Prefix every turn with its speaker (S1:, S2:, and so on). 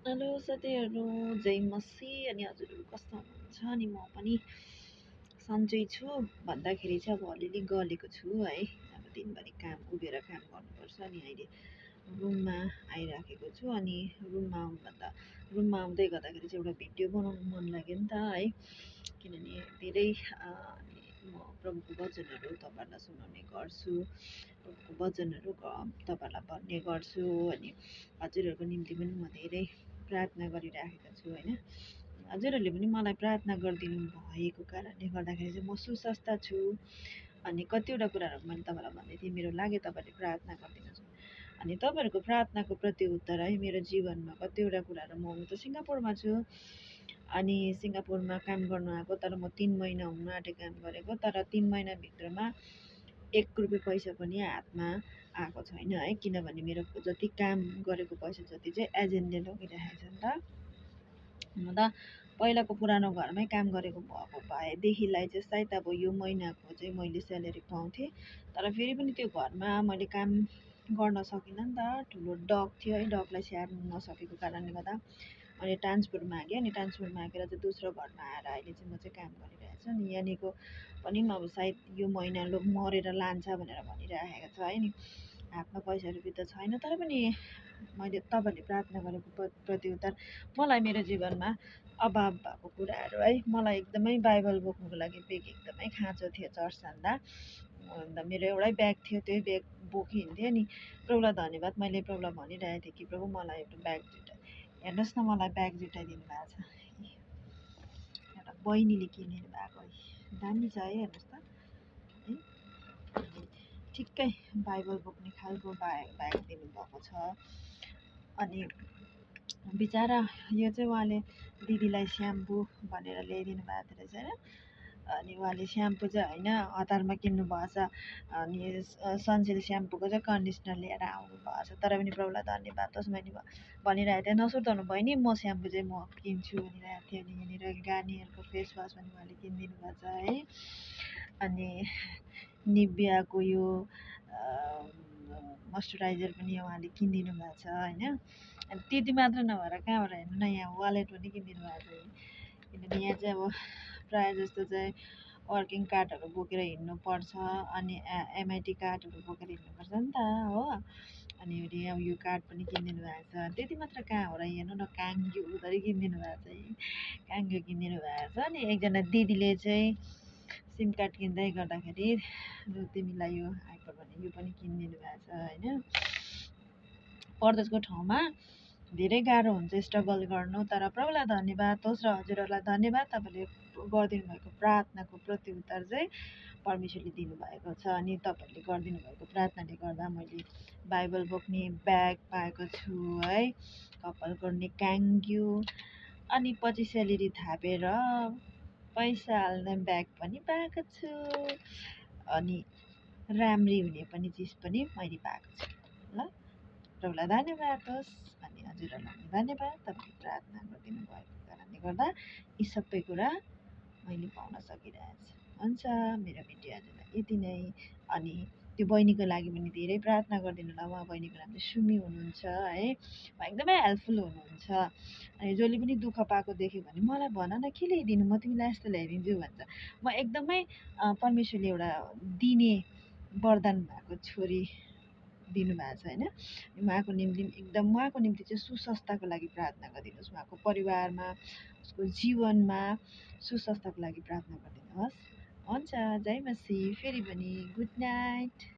S1: Hello साथीहरू, जय मसी। अनि हजुरहरू कस्तो हुनुहुन्छ? अनि म पनि सन्चै छु भन्दाखेरि चाहिँ अब अलिअलि गलेको छु है। अब दिनभरि उभिएर काम गर्नुपर्छ अनि अहिले रुममा आइराखेको छु। अनि रुममा आउँदै गर्दाखेरि चाहिँ एउटा भिडियो बनाउनु मन लाग्यो नि त है। किनभने धेरै म प्रभुको वचनहरू तपाईँहरूलाई सुनाउने गर्छु, प्रभुको वचनहरू तपाईँहरूलाई भन्ने गर्छु। अनि हजुरहरूको निम्ति पनि म धेरै प्रार्थना गरिराखेको छु होइन। हजुरहरूले पनि मलाई प्रार्थना गरिदिनु भएको कारणले गर्दाखेरि चाहिँ म सुस्वस्थ छु। अनि कतिवटा कुराहरू मैले तपाईँलाई भन्दै थिएँ, मेरो लागि तपाईँहरूले प्रार्थना गरिदिनुहोस्। अनि तपाईँहरूको प्रार्थनाको प्रत्युत्तर है मेरो जीवनमा कतिवटा कुराहरू, म हुन त सिङ्गापुरमा छु। अनि सिङ्गापुरमा काम गर्नु आएको, तर म 3 महिना हुन आँटे काम गरेको, तर 3 महिनाभित्रमा 1 रुपियाँ पैसा पनि हातमा आएको छैन है। किनभने मेरो जति काम गरेको पैसा जति चाहिँ एजेन्टले लगिरहेको छ नि त। हुन त पहिलाको पुरानो घरमै काम गरेको भएको भएदेखिलाई चाहिँ सायद अब यो महिनाको चाहिँ मैले स्यालेरी पाउँथेँ। तर फेरि पनि त्यो घरमा मैले काम गर्न सकिनँ नि त। ठुलो डग थियो है, डगलाई स्याहार्नु नसकेको कारणले गर्दा मैले ट्रान्सफर मागेँ। अनि ट्रान्सफर मागेर चाहिँ दोस्रो घरमा आएर अहिले चाहिँ म चाहिँ काम गरिरहेको छु। अनि यहाँनिरको पनि अब सायद यो महिना मरेर लान्छ भनेर भनिरहेको छ है। नि हातमा पैसा रुपियाँ त छैन, तर पनि मैले तपाईँहरूले प्रार्थना गरेको प्रत्युत्तर मलाई मेरो जीवनमा अभाव भएको कुराहरू है। मलाई एकदमै बाइबल बोक्नुको लागि ब्याग एकदमै खाँचो थियो चर्च जाँदा। अन्त मेरो एउटै ब्याग थियो, त्यही ब्याग बोकिहिँड्थेँ। अनि प्रभुलाई धन्यवाद, मैले प्रभुलाई भनिरहेको थिएँ कि प्रभु मलाई एउटा ब्याग हेर्नुहोस् न, मलाई ब्याग जुटाइदिनु भएको छ। एउटा बहिनीले किनिदिनु भएको है, दामी छ है, हेर्नुहोस् त है। ठिक्कै बाइबल बोक्ने खालको ब्याग दिनुभएको छ। अनि बिचरा यो चाहिँ उहाँले दिदीलाई स्याम्पू भनेर ल्याइदिनु भएको रहेछ होइन। अनि उहाँले स्याम्पू चाहिँ होइन, हतारमा किन्नु भएछ। अनि सनसिल्क स्याम्पूको चाहिँ कन्डिसनर लिएर आउनु भएछ। तर पनि प्रभुलाई धन्यवाद होस्, मैले भनिरहेको थिएँ नसुर्ताउनु बहिनी, म स्याम्पू चाहिँ म किन्छु भनिरहेको थिएँ। अनि यहाँनिर गार्नियरको फेस वास पनि उहाँले किनिदिनु भएको छ है। अनि निभियाको यो मोइस्चराइजर पनि उहाँले किनिदिनु भएको छ होइन। अनि त्यति मात्र नभएर कहाँबाट हेर्नु न, यहाँ वालेट पनि किनिदिनु भएको छ। किनभने यहाँ चाहिँ अब प्रायः जस्तो चाहिँ वर्किङ कार्डहरू बोकेर हिँड्नुपर्छ। अनि एमआइटी कार्डहरू बोकेर हिँड्नुपर्छ नि त हो। अनि अब यो कार्ड पनि किनिदिनु भएको छ। त्यति मात्र कहाँ हो र, हेर्नु न, काङ्ग्यो धरि किनिदिनु भएको छ, काङ्ग्यो किनिदिनु भएको छ। अनि एकजना दिदीले चाहिँ सिम कार्ड किन्दै गर्दाखेरि तिमीलाई यो आइपड भने यो पनि किनिदिनु भएको छ होइन। परदेशको ठाउँमा धेरै गाह्रो हुन्छ स्ट्रगल गर्नु, तर प्रभुलाई धन्यवाद होस् र हजुरहरूलाई धन्यवाद, तपाईँले गरिदिनु भएको प्रार्थनाको प्रत्युत्तर चाहिँ परमेश्वरले दिनुभएको छ। अनि तपाईँहरूले गरिदिनु भएको प्रार्थनाले गर्दा मैले बाइबल बोक्ने ब्याग पाएको छु है, कपाल गर्ने काङ्ग्यो, अनि पछि स्यालेरी थापेर पैसा हाल्ने ब्याग पनि पाएको छु। अनि राम्री हुने पनि चिज पनि मैले पाएको छु। ल, प्रभुलाई धन्यवाद होस्। अनि हजुरहरूलाई धन्यवाद, तपाईँले प्रार्थना गरिदिनु भएको कारणले गर्दा यी सबै कुरा मैले पाउन सकिरहेको छु। हुन्छ, मेरो भिडियो आजलाई यति नै। अनि त्यो बहिनीको लागि पनि धेरै प्रार्थना गरिदिनु होला। उहाँ बहिनीको नाम चाहिँ सुमी हुनुहुन्छ है। उहाँ एकदमै हेल्पफुल हुनुहुन्छ। अनि जसले पनि दुःख पाएको देख्यो भने मलाई भन न, के ल्याइदिनु, म तिमीलाई यस्तो ल्याइदिन्छु भन्छ। म एकदमै परमेश्वरले एउटा दिने वरदान भएको छोरी दिनुभएको छ होइन। उहाँको निम्ति चाहिँ सुस्वस्थको लागि प्रार्थना गरिदिनुहोस्। उहाँको परिवारमा, उसको जीवनमा सुस्वस्थको लागि प्रार्थना गरिदिनुहोस्। हुन्छ, जय मसी। फेरि पनि गुड नाइट।